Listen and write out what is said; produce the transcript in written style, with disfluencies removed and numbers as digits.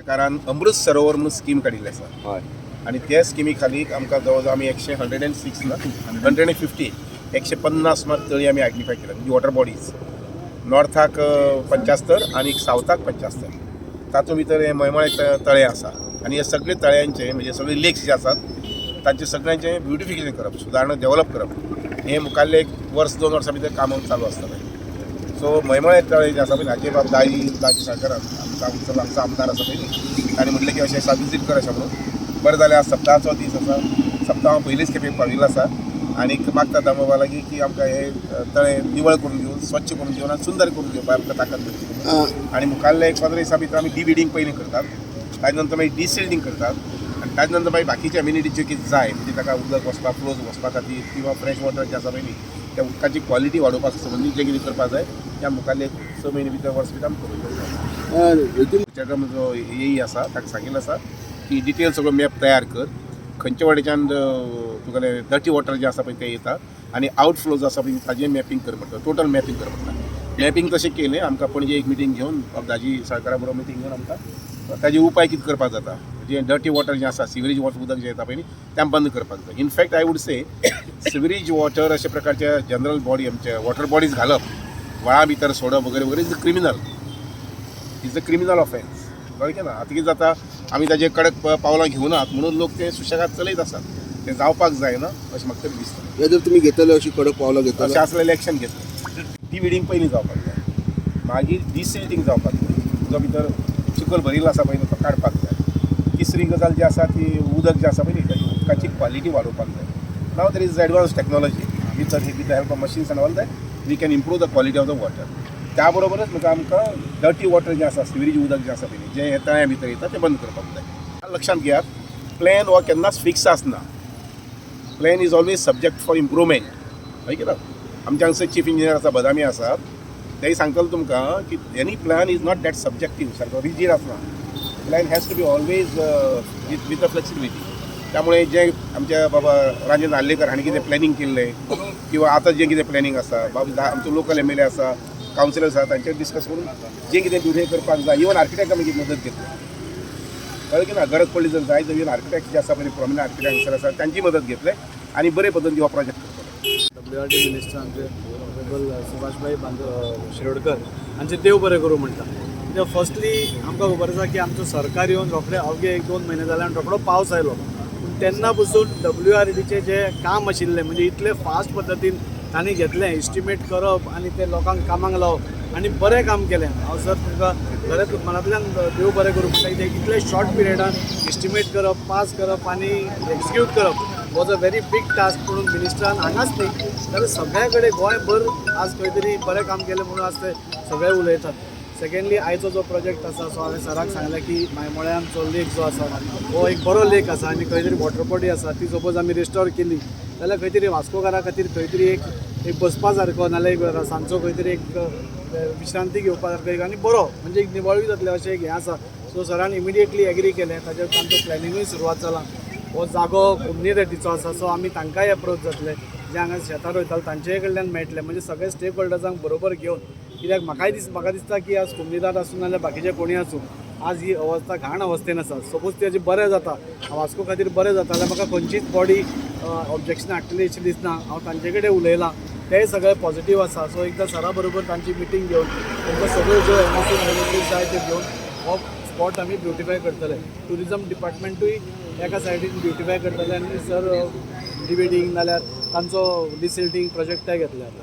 सरकारान अमृत सरोवर म्हणून स्कीम काडिल्ली आसा. आनी त्या स्किमी खाली आमकां जवळ जवळ आमी एकशे 106 ना, 150, 150 सुमार तळी आमी आयडेंटिफाय केल्या, म्हणजे वॉटर बॉडीज. नॉर्थाक 75 आनी सावथाक 75. तातूंत भितर हे मयमळे तळे आसा आनी हे सगळे तळ्यांचे, म्हणजे सगळे लेक्स जे आसात, तांचे सगळ्यांचे ब्युटिफिकेशन करप, सुदारणा, डेव्हलप करप, हे मुखाल्ले एक वर्स 2 वर्सां भितर काम चालू आसतलें. सो मयमळे तळे जे आसा पळय, हाचे बाब दाजी दाजी सरकारान आमचा आमचो आमचो आमदार आसा पळय न्ही, ताणें म्हटलें की अशें आसा, विजीट कर अशें म्हणून. बरें जालें, आज सप्ताहाचो दीस आसा. सप्ताह हांव पयलीच खेपे पाविल्लो आसा आनीक मागता दामोबा लागीं की आमकां हे तळे निवळ करून दिवन, स्वच्छ करून दिवन आनी सुंदर करून दिवपाक आमकां ताकद दिवची. आनी मुखाल्ले एक 15 दिसां भितर आमी डिविडींग पयलीं करतात, ताजे नंतर मागीर डिसिल्टींग करतात आनी ताजे नंतर मागीर बाकीचे एम्युनिटी ज्यो कितें जाय, म्हणजे ताका उदक वचपाक, फ्लोज वचपा खातीर किंवा फ्रेश वॉटर जें आसा पळय न्ही, त्या उदकाची क्वॉलिटी वाडोवपाक संबंदीत जें कितें करपाक जाय, त्या मुखाल्ले एक 6 म्हयने भितर, वर्स भितर आमी करून घेवपाक. चेडम जो एई आसा, ताका सांगिल्लें आसा की डिटेल सगळो मॅप तयार कर, खंयच्या वाटेच्यान तुगेलें डर्टी वॉटर जें आसा पळय तें येता आनी आउटफ्लो जो आसा पळय ताजें मॅपिंग कर म्हणटा, टोटल मॅपिंग कर म्हणटा. मॅपिंग तशें केलें. आमकां पणजे एक मिटींग घेवन, दाजी सरकारा बरोबर मिटींग घेवन आमकां ताजे उपाय कितें करपाक जाता, म्हणजे डर्टी वॉटर जें आसा, सिवरेज वॉटर उदक जें येता पळय न्ही, तें आमी बंद करपाक जाय. In fact, I would say, sewerage water अशा प्रकारच्या जनरल बॉडी, आमच्या वॉटर बॉडीज घालप, व्हाळा भितर सोडप वगैरे वगैरे is a criminal offence. कळ्ळें की ना? आतां कितें जाता, आमी ताजेर कडक पावलां घेवनात म्हणून लोक ते सुशेगाद चलयत आसात. तें जावपाक जायना अशें म्हाका तरी दिसता. हे जर तुमी घेतले, अशी कडक पावलां घेतले? अशें आसलेलें एक्शन घेतलें. डिविडींग पयलीं जावपाक जाय, मागीर डिसिल्टींग जावपाक जाय, जो भितर चिखल भरिल्लो आसा पळय तो काडपाक जाय. तिसरी गजाल जी आसा ती उदक जें आसा पळय न्ही, ताजी उदकाची क्वॉलिटी वाडोवपाक जाय. Now there is advance technology with the help of machines and all that we can improve the quality of the water. त्या बरोबरच म्हाका आमकां डर्टी वॉटर जें आसा, सिवरेज उदक जें आसा पळय, जें हे तळ्या भितर येता, तें बंद करपाक जाय. लक्षांत घेयात, प्लॅन हो केन्नाच फिक्स आसना. Plan is always subject for improvement. हय कितें? आमच्या हांगसर चीफ इंजिनियर आसा, बदामी आसात, तेय सांगतले तुमकां की any plan is not that subjective, सारको रिजीड आसना. Plan has to be always with a flexibility. त्यामुळे जे आमच्या बाबा राजेंद्र आर्लेकर हांणी कितें प्लॅनिंग केल्लें किंवा आतां जें कितें प्लॅनिंग आसा, बाबा आमचो लोकल एमएलए आसा, कावन्सिलर आसा, तांचेर डिस्कस करून जें कितें ब्युटिफाय करपाक जाय, इवन आर्किटेक्ट आमी मदत घेतली. कळ्ळें की ना? गरज पडली जर जाय तर इवन आर्किटेक्ट जे आसा पळय, प्रॉमिनंट आर्किटेक्ट हांगसर आसा, तांची मदत घेतले आनी बरे पद्दतीन हो प्रोजेक्ट करतले. डब्ल्यू आर डी मिनिस्टर आमचे ऑनरेबल सुभाषभाई बांद शिरोडकर हांचे देव बरें करूं म्हणटा. कित्याक फर्स्टली आमकां खबर आसा की आमचो सरकार येवन रोखडे अवघे एक 2 म्हयने जाले आनी रोखडो पावस आयलो. पूण तेन्ना पसून डब्ल्यू आर डीचें जें काम आशिल्लें, म्हणजे इतले फास्ट पद्दतीन तांणी घेतलें, एस्टिमेट करप आनी ते लोकांक कामाक लावप आनी बरें काम केलें. हांव सर तुमकां खरेंच मनांतल्यान देव बरें करूं म्हणटा, कित्याक इतले शॉर्ट पिरियडान एस्टिमेट करप, पास करप आनी एक्जिक्यूट करप was a very big task. म्हणून मिनिस्टरान हांगाच न्ही जाल्यार सगळ्या कडेन गोंयभर आज खंय तरी बरें काम केलें म्हणून आज ते सगळे उलयतात. सेकंडली, आयचो जो प्रोजेक्ट आसा, सो हांवें सराक सांगलें की मायमोळ्यांचो लेक जो आसा हो एक बरो लेक आसा आनी खंय तरी वॉटर बॉडी आसा, ती सपोज आमी रिस्टोर केली जाल्यार खंय तरी वास्कोकारा खातीर खंय तरी एक एक बसपा सारको, नाल्यार एक सांजचो खंय तरी एक विश्रांती घेवपा सारको एक आनी बरो, म्हणजे एक निवळूय जातलें अशें एक हें आसा. सो सरान इमिडिएटली एग्री केलें. ताजेर तांचो प्लॅनिंगूय सुरवात जाला. हो जागो कोम्युनिटीचो आसा, सो आमी तांकांय एप्रोच जातले, जे हांगा शेतां रोयताले तांचे कडल्यान मेळटले. म्हणजे सगळे स्टेक होल्डर्सांक बरोबर घेवन, कित्याक म्हाका दिसता की आज कोमुनिदाद आसूं नाल्यार बाकीचे कोणूय आसूं, आज ही अवस्था घाण अवस्थेन आसा. सपोज तेजें बरें जाता, वास्को खातीर बरें जाता जाल्यार म्हाका खंयचीच बॉडी ऑब्जेक्शन हाडटली अशें दिसना. हांव तांचे कडेन उलयलां, तेय सगळे पॉझिटीव आसा. सो एकदां सरा बरोबर तांची मिटींग घेवन तांकां सगळ्यो ज्यो एनओसी जाय त्यो घेवन हो स्पॉट आमी ब्युटिफाय करतले. ट्युरिजम डिपार्टमेंटूय एका सायडीन ब्युटिफाय करतले आनी सर डिविडींग नाल्यार तांचो डिसिल्टींग प्रोजेक्टय घेतले आतां.